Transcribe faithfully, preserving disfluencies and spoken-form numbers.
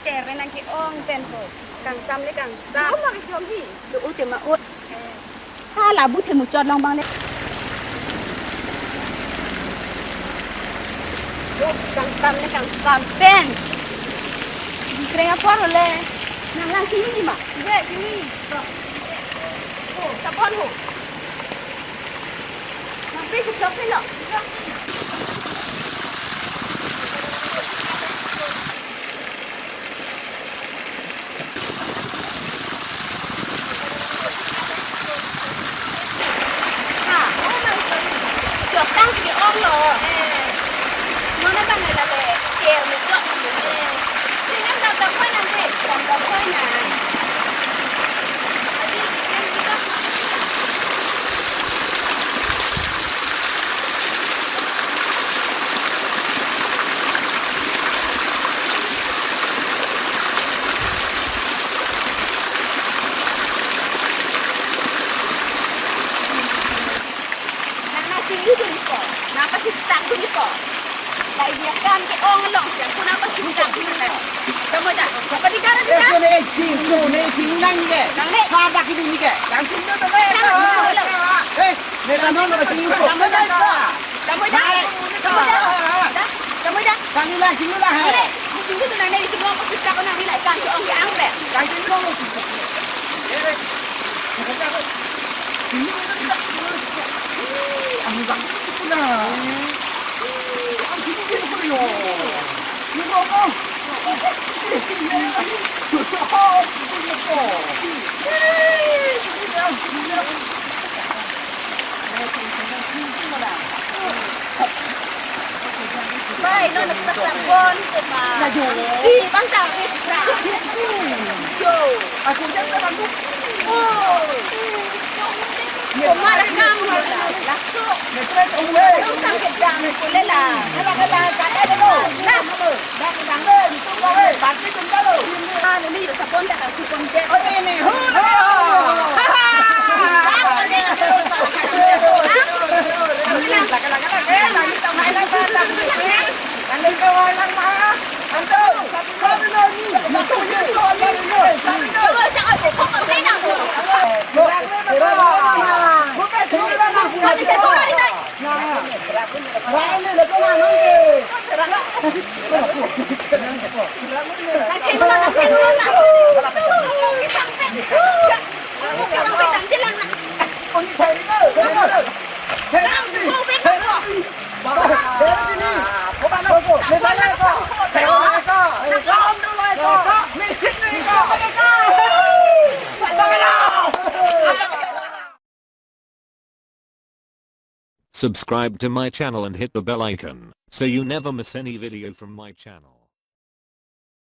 Kere nang ke-ong pen ho. Kangsam le kangsam. Lo ma kechom hi. Lo ut ma ut. Hala bu the muchot long bang le. Lo kangsam le kangsam pen. Kreng apor le. Nang lang sini di ma. Ye, sini. Oh, sabon ho. Nang pe kuchok pe lo. Nang nang singgi tu niko, nang pasistak tu niko. Lai dia kan ke-ong along siang tu nang pasistak tu niko. Kamu dah, apa di kanan Eh, dia? Sini, sini, sini, nang ni ke? Nang ni. Pada kini ni ke? Nang sini tu nang. Nang ni, nang ni. Eh, neta non na sini ko. Kamu dah. Kamu dah. Hai. Kamu dah. Dah. Kamu dah. Kali lah sini lah hai. Nang ni. Sini tu nang ni, sini nang pasistak tu nang ni lai kan ke-ong ke-ang pen. Nang sini ko. Bai, non nagpasang bon, tema. Di, bang tang, di, sa. Yo. Aku dia kan aku. Oh. Koma rekam, laso. Laso sang kedang, kulela. Kala, kala, kala, kala. Nah. Subscribe to my channel and hit the bell icon, so you never miss any video from my channel.